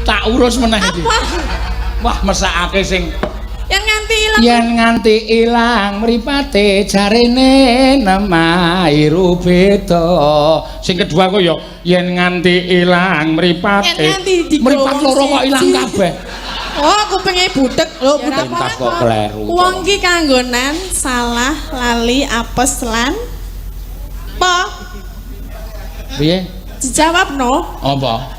Tak urus meneh iki. Apa? Wah, mesakake sing Yang nganti ilang. Yen nganti ilang mripate jarene nemairu beda. Sing kedua kok ya yen nganti ilang mripate. Yen nganti digawa Mripat loro kok ilang siji. kabeh. Oh, kupinge budek. Lho, budek Pentas kok kleru. Wong ki kanggonan salah, lali, apes lan apa? Piye? Dijawab no. Apa?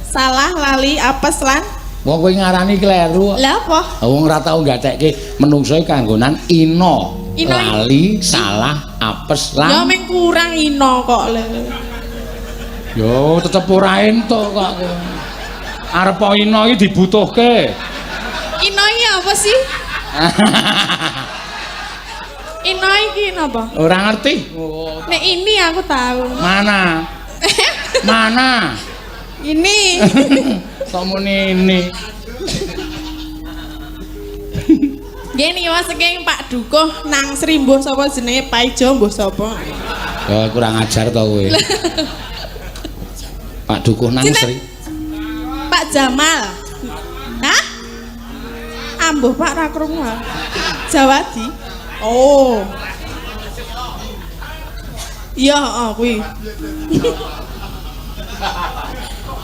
Salah, lali, apes lan Wong kowe ngarani kleru kok. Lah apa? Wong ora tau gatekke menungso iki kanggonan ina, Ina. Lali, salah, apes Ya lan ming kurang ina kok lho. Yo tetep ora entuk kok kowe. Arep ina iki dibutuhke. Ina iki apa sih? Ina iki napa? Ora ngerti. Nek ini aku tahu. Mana? Mana? Ini. Kok muni ini? Nggih niki wae saking Pak Dukuh nang Sri mbuh sapa jenenge Paijo mbuh sapa. Ya kurang ajar to kowe. Pak Dukuh nang Sinten? Sri. Pak Jamal. Hah? Ambuh Pak ra krungu. Jawadi. Oh. Iya, heeh kuwi.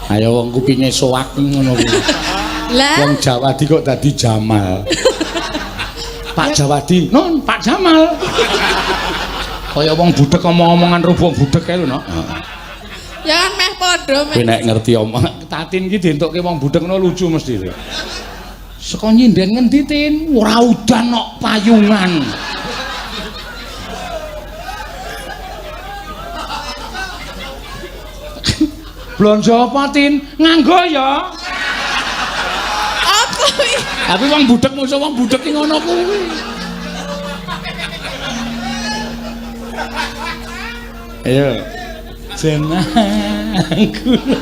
Ayo wong kupinge soak ngono kuwi. Lah, Wong Jawadi kok dadi Jamal. Pak Jawadi, non Pak Jamal. Kaya wong budek omong-omongan rupa budek kae lho, no. ya kan meh padha meh. Kowe nek ngerti omong Tatin ki dientukke wong budek ngono lucu mesti. Saka nyinden ngendi, Tin? Ora udan kok payungan. Blonjo apa, Tin? Nganggo ya. Apa kuwi? Tapi wong budek musuh wong budek ki ngono kuwi. Ayo. Jenang kula.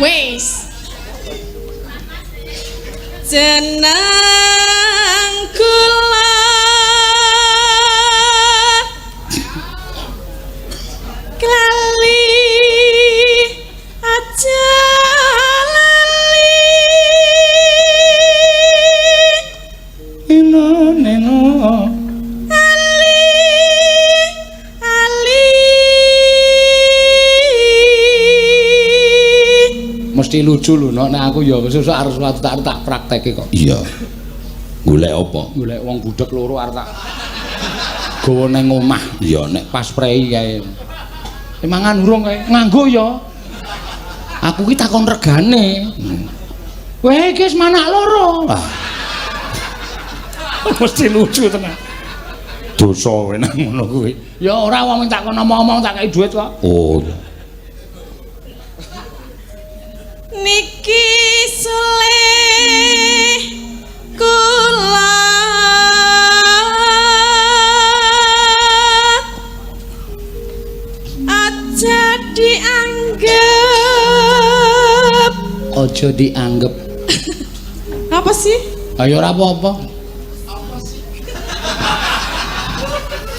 Wis. Jeneng kula klali aja lali Ino neno. ali ali. Mesti lucu lho, no. Nek aku ya sesuk arep suatu tak praktekke kok. Iya. Golek apa? Golek wong budek loro arep tak gawa nang omah. Iya, nek pas prei kae. Mangan urung kae? Nganggo ya. Aku ki takon regane. Weh, iki wis manak loro. Ah. Mesti lucu tenan. Dosa kowe nang ngono kuwi. Ya ora wong tak kono omong-omong tak kei dhuwit kok. Oh. Niki sule kula aja dianggep. Aja dianggep. Apa sih? Ayo ora apa-apa.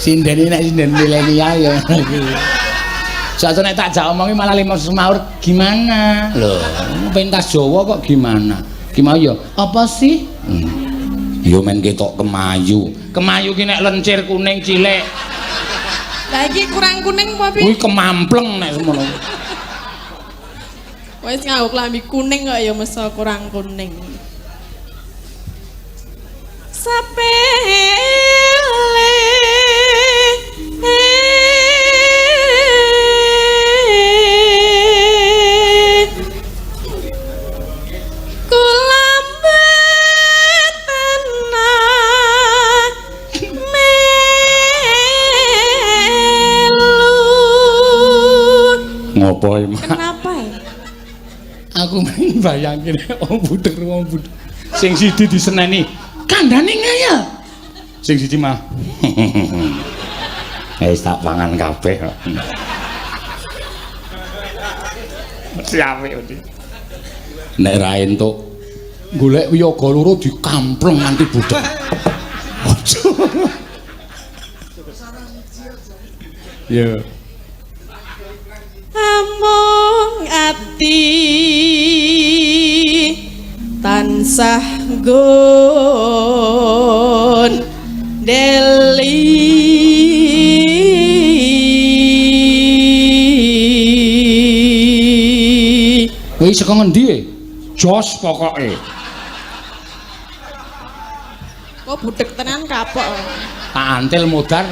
Sinden iki nek sinden milenial ya. Soale nek tak jak omongi malah lima semaur gimana? Lho, pentas Jawa kok gimana? Gimana ya? Apa sih? Yo men ketok kemayu. Kemayu ki nek lencir kuning cilik. Lah iki kurang kuning apa piye? Kuwi kemampleng nek semono. Wis nganggo klambi kuning kok ya meso kurang kuning. Sepele kula mboten melu. Ngopo iki, Mak? Kenapa ya? Aku mbayangke wong budek wong budek. Sing siji diseneni, kandhane ngeyel. Sing siji mah. Wis tak pangan kabeh kok. Mesti apik mesti. Nek ra entuk golek wiyaga loro dikampleng nganti budek. Aja. Ya. Amung ati Tansah gondeli. Kuwi saka ngendi e? Jos pokoke. Kok budhek tenan kapok. Tak antil modar.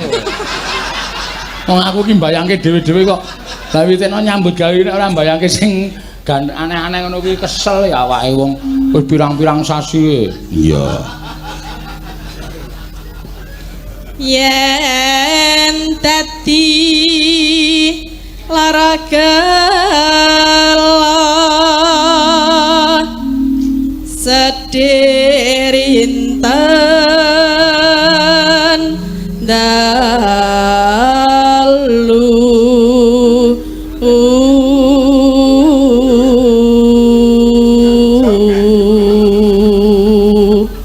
Wong aku ki mbayangke dhewe-dhewe kok. Lah witeno nyambut gawe nek ora mbayangke sing aneh-aneh ngono kuwi kesel ya awake wong wis pirang-pirang sasi. Iya. Yen dadi lara gelo sedih rinten dalu.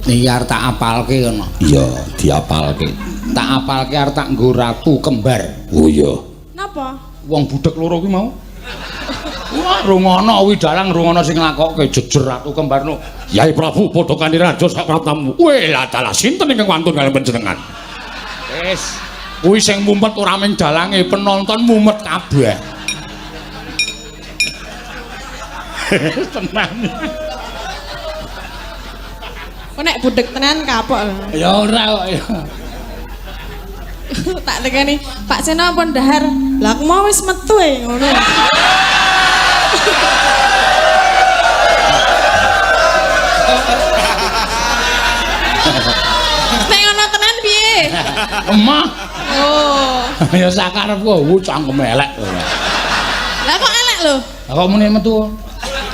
Iki arep tak apalke ngono. Iya, diapalke. Tak apalke arep tak nggo ratu kembar. Oh iya. Napa? Wong budhek loro kuwi mau. Wah, rungono kuwi dalang rungono sing nglakokke jejer ratu kembar no. Yai Prabu padha kanthi raja sak pratamu. Weh, lah dalah sinten ingkang wantun kaliyan panjenengan? Wis, kuwi sing mumet ora mung dalange, penonton mumet kabeh. Tenan. Kok nek budhek tenan kapok. Ya ora kok ya. Tak tekani, Pak Seno pun dahar. Lah aku mau wis metu e ngono. Nek ngono tenan piye? Emah. Oh. Ya sakarepku cangkem elek. Lah kok elek lho? Lah kok muni metu?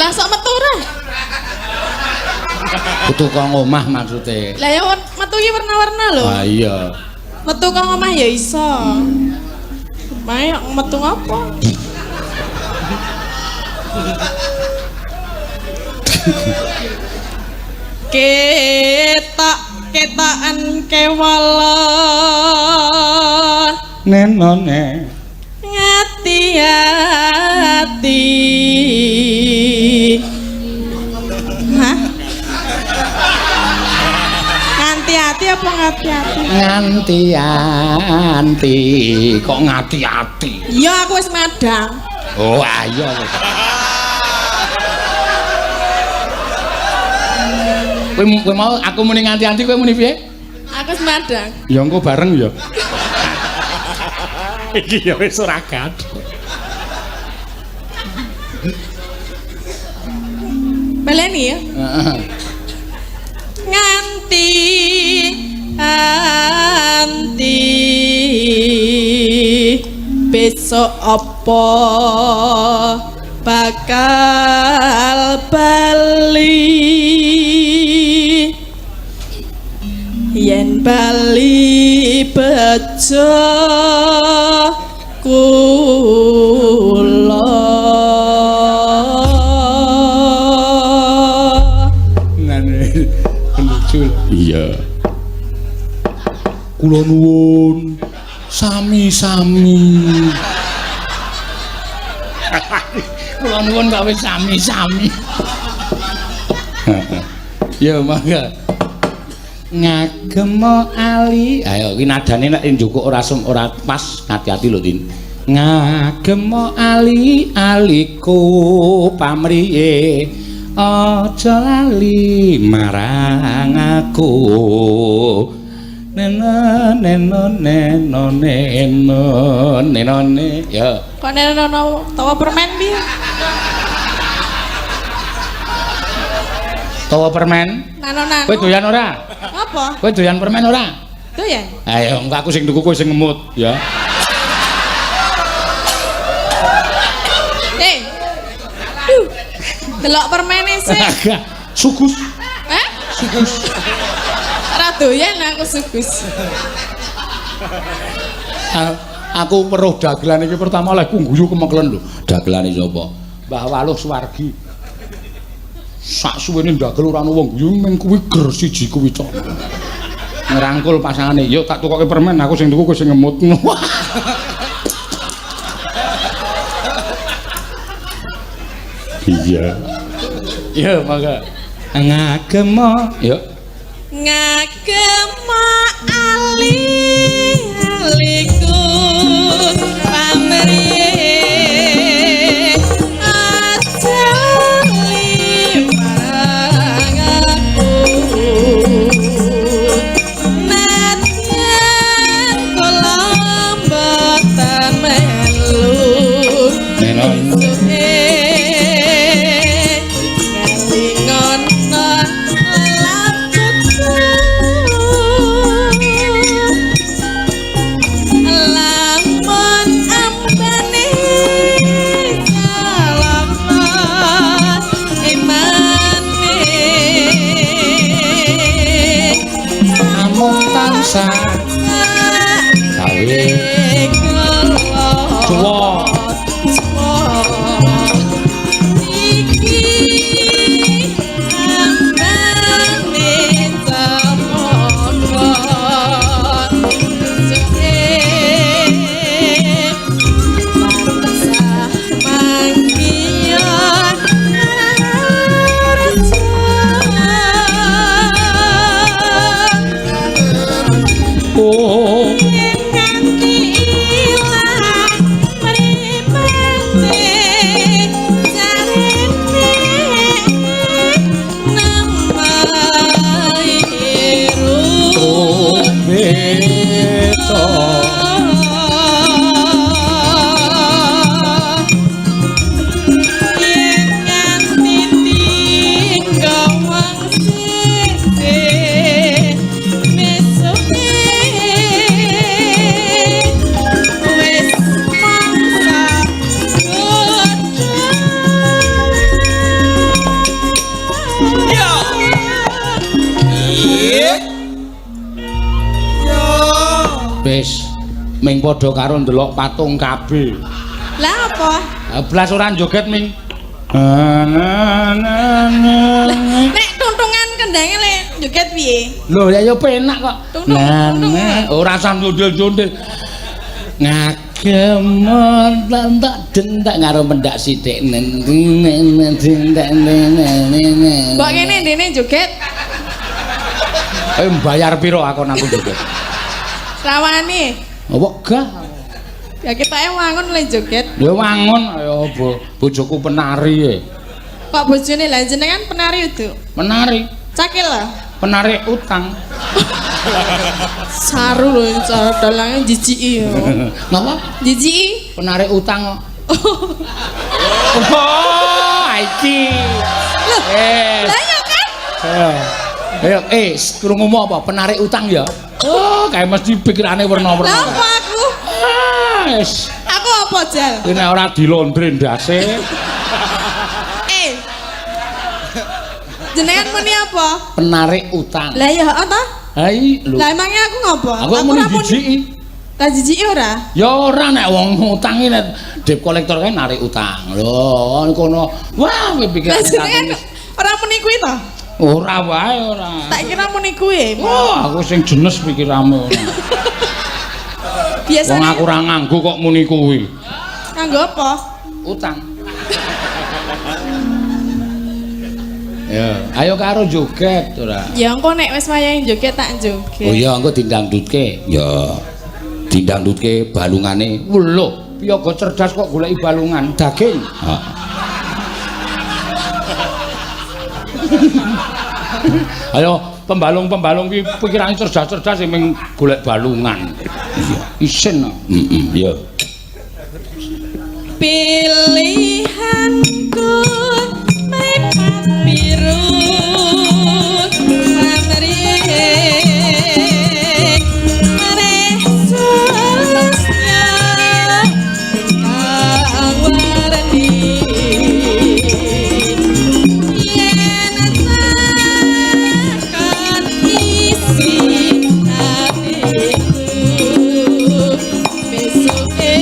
Lah sok metu ora? Metu kok omah maksude. Lah ya metu iki warna-warna lho. Ah iya. Metu kok omah ya iso. Mae metu ngopo? Ketok ketokan kewala nenone ngati-ati. Hah? Nganti-ati apa ngati-ati? Nganti-ati kok ngati-ati? Iya aku wis madang. Oh ayo. Kowe mau aku muni nganti-anti kowe muni piye? Aku wis madang. Ya engko bareng ya. Iki ya wis ora gaduh. Baleni ya. Heeh. Nganti anti besok apa bakal bali, yen bali bejo kula. Ngene lucu. Iya. Kula nuwun sami-sami. Kula nuwun kok wis sami-sami. Ya mangga. Ngagem ali. Ayo iki nadane nek njukuk ora ora pas, hati-hati lho Tin. Ngagem ali aliku pamriye aja lali marang aku. Neno neno neno neno neno ne. Ya. Kok neno neno tawa permen piye? Tawa permen? Nano-nano. Kowe doyan ora? Apa? Kowe doyan permen ora? Doyan. Ayo engko aku sing tuku kowe sing ngemut ya. Eh. Delok permene sik. Sugus. Eh? Sugus. Ora doyan aku sugus. Aku weruh dagelan iki pertama oleh ku guyu kemeklen lho. Dagelane sapa? Mbah Waluh Suwargi. Sak suwene ndagel ora ono wong guyu mung kuwi ger siji kuwi cok. Ngrangkul pasangane, "Yo tak tukoke permen, aku sing tuku kowe sing ngemut." Iya. Iya, mangga. Ngagemo yo. Ngagemo ali-aliku pamrih aja lali marang aku nadyan kula mboten melu Melon. Amung tansah gawe cuwa. Iki ambane cemaka suke tansah manggihan reja. Oh. Nganti ilang mripate jarene namai Beto. Yen nganti tinggal wong sisih besoke wis mangsa Yo. Iya. Yo. Wis ming padha karo ndelok patung KB. Lah apa? Blas ora joget ming. Na na na na. Nek tuntungan kendange le joget piye? Lho ya ya penak kok. Tungtung, Nah, tungtung. nah, ora usah njondel-njondel. Ngagem tak dentak karo mendak sithik. Nen nen dentak nen nen. Mbok kene ndene joget Eh mbayar piro aku nang joget? rawani. Apa gah? Ya ketoke wangun le joget. Ya wangun ayo bojoku penari e. Kok bojone lah jenengan penari udu? Penari, Cakil lah. penarik utang. Saru lho cara dalange jijiki yo. Napa? Jijiki. Penarik utang kok. Oh, iki. Loh, Eh. lah ya kan? Ayo. Ayo, krungumu apa? Penarik utang ya? Oh, kayak mesti pikirane werna-werna. Lah apa aku? Ah, wis. Aku apa jal? Iki nek ora dilondre ndase. Eh. Jenengan muni apa? Penarik utang. Lah ya heeh ta? Hai, lho. Lah emangnya aku ngopo? Aku muni ora jijiki. Lah jijiki ora? Ya ora nek wong utang iki nek debt collector kae narik utang. Lho, kono. Wah, kowe Lah pikirane jenengan ora muni kuwi ta? Ora wae ora. Tak kira muni kuwi. Oh, aku sing jenes pikiranmu. Wong Biasane aku ora nganggo kok muni kuwi. nganggo apa? Utang. Ya, ayo karo joget ora. Ya engko nek wis wayahe joget tak joget. Oh iya, engko dindangdutke. Ya. Dindangdutke balungane. Lho, piyaga cerdas kok goleki balungan daging. Ha. Ayo pembalung-pembalung ki pikirane cerdas-cerdas sing ming golek balungan. Iya, isin. Heeh, iya. Pilihanku mripat biru pamrih mareh sulusnya kang warni yen takon isi atiku besoke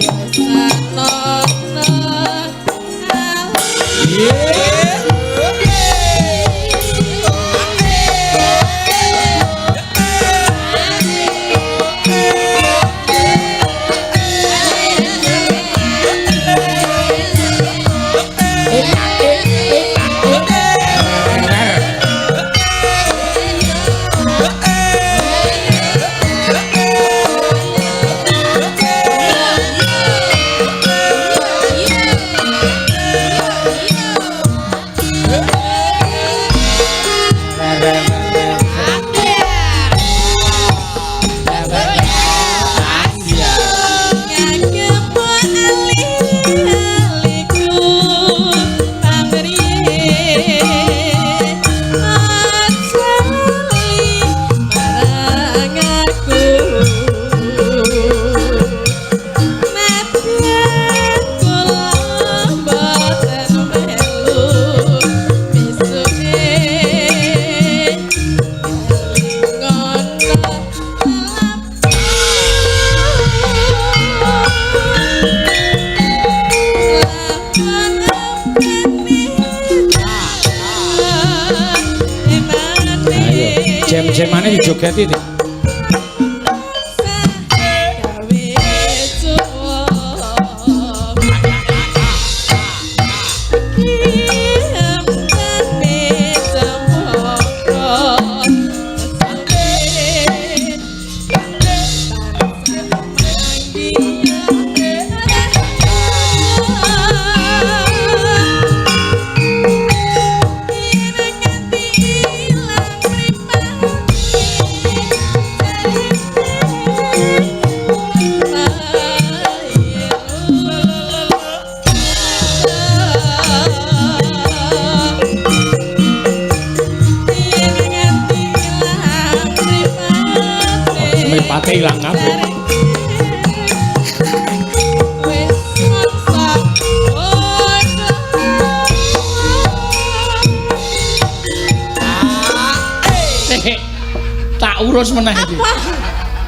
besan Jemane dijogeti. Mripate ilang kabeh. Tak urus meneh iki.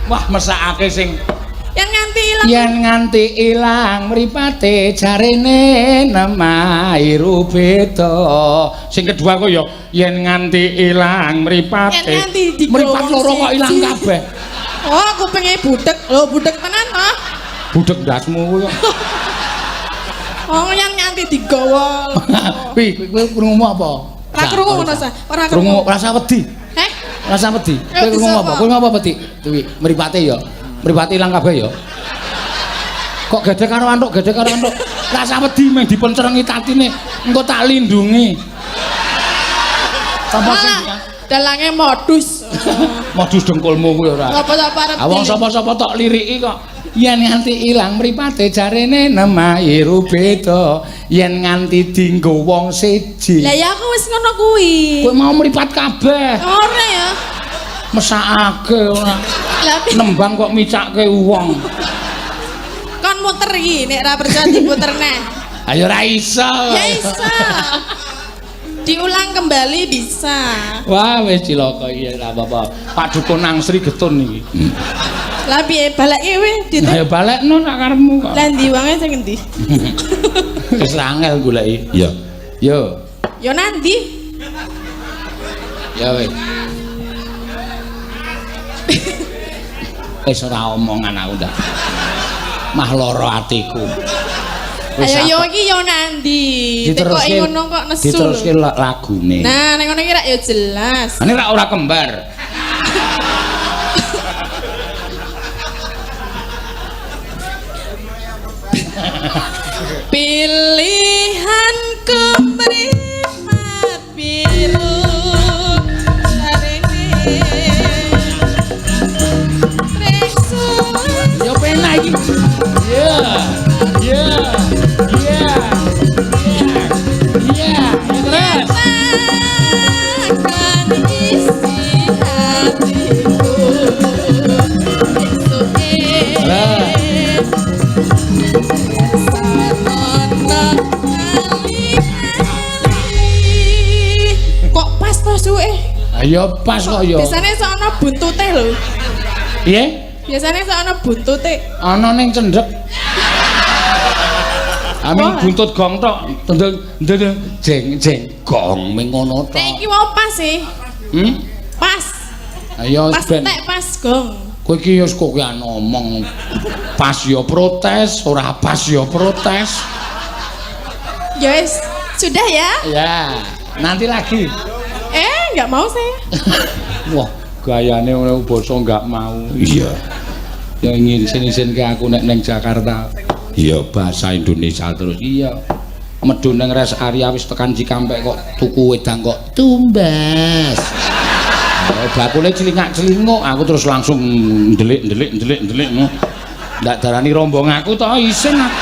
Wah, mesakake sing Yen nganti ilang. Yen nganti ilang mripate jarene nemairu beda. Sing kedua kok ya yen nganti ilang mripate. Yen nganti digawa mripat loro kok ilang kabeh. Oh, aku pengen budek. Lho, budek tenan ta? Budek ndasmu kuwi kok. Oh, yen nganti digawa. Kuwi kowe krungu apa? Ora krungu ngono sa. Ora krungu, rasa wedi. Heh? Rasa wedi. Kowe krungu apa? Kowe ngapa wedi? Kuwi mripate ya. Mripate ilang kabeh ya. Kok gedhe karo antuk, gedhe karo antuk. Rasa wedi meng dipencerengi tatine, engko tak lindungi. Sapa sing dalange modus. Modus dengkulmu kuwi ora. Sapa-sapa arep. Ah wong sapa-sapa tok liriki kok. Yen nganti ilang mripate jarene nemairu beda, yen nganti dinggo wong siji. Lah ya aku wis ngono kuwi. Kowe mau mripat kabeh. Ora ya. Mesakake ora. Nembang kok micake wong. Kon muter iki nek ora percaya diputer neh. Ayo ora iso. Ya iso. Diulang kembali bisa. Wah wis cilaka iki ora apa-apa. Pak Dukun nang Sri Getun iki. Lah piye baleke wis ditu. Lah ya balekno sak karepmu kok. Lah ndi wonge sing endi? Wis angel goleki. Iya. Yo. Yo nandi? Ya wis. Wis ora omongan aku ndak. Mah lara atiku. Ayo yo iki yo nandi. Tekoki ngono kok nesu. Diteruske lagune. Nah, nek ngono iki rak yo jelas. Ane rak ora kembar. Pilihanku mripat biru sarene. Yo penak iki. Iya. Iya. Iya. Iya. Terus. Takkan isi hatiku. Esuke. Kok pas to suwe? Ayo pas kok yo. Biasane sok ana buntute lho. Piye? Biasane sok ana buntute. Ana ning cendhek. Amin buntut gong tok. Tendeng ndeng jeng jeng gong ming ngono tok. Nek iki wae pas sih. Hmm? Pas. Ayo pas ben. Tek pas gong. Kowe iki wis kokean ngomong. Pas yo protes, ora pas yo protes. Ya wis, sudah ya? Ya, nanti lagi. Enggak mau saya. Wah, gayane ngono basa enggak mau. Iya. Ya ngisin-isin ke aku nek neng Jakarta. Iya, bahasa Indonesia terus. Iya. Medun neng rest area wis tekan Cikampek kok tuku wedang kok tumbas. Oh, bakule celingak-celinguk, aku terus langsung ndelik-ndelik ndelik-ndelik. Ndak darani rombong aku to isin aku.